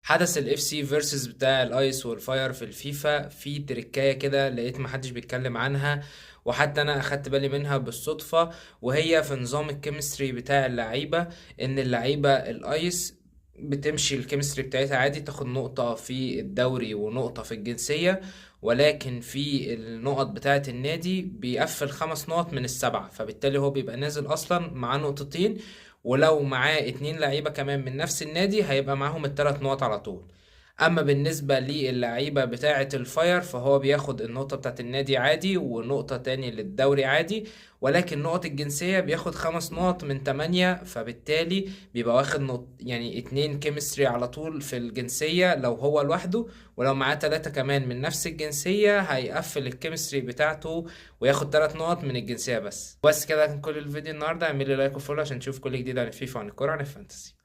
حدث ال FC versus بتاع ال ice وال fire في الفيفا، في تركايه كده لقيت محدش بيتكلم عنها، وحتى انا اخدت بالي منها بالصدفة، وهي في نظام ال chemistry بتاع اللعيبة. ان اللعيبة ال ice بتمشي ال chemistry بتاعتها عادي، تاخد نقطة في الدوري ونقطة في الجنسية، ولكن في النقط بتاعة النادي بيقفل 5 نقط من السبعة، فبالتالي هو بيبقى نازل أصلا معاه نقطتين، ولو معاه اتنين لعيبة كمان من نفس النادي هيبقى معاهم التلات نقط على طول. اما بالنسبة للعيبة بتاعة ال fire فهو بياخد النقطة بتاعة النادي عادي ونقطة تاني للدوري عادي، ولكن نقط الجنسية بياخد 5 نقط من 8، فبالتالي بيبقى واخد نقط يعني اتنين chemistry على طول في الجنسية لو هو لوحده، ولو معاه تلاتة كمان من نفس الجنسية هيقفل ال chemistry بتاعته وياخد 3 نقط من الجنسية بس. بس كده كان كل الفيديو النهاردة. اعمل لي like و follow عشان تشوف كل جديد عن الفيفا وعن الكورة وعن ال fantasy.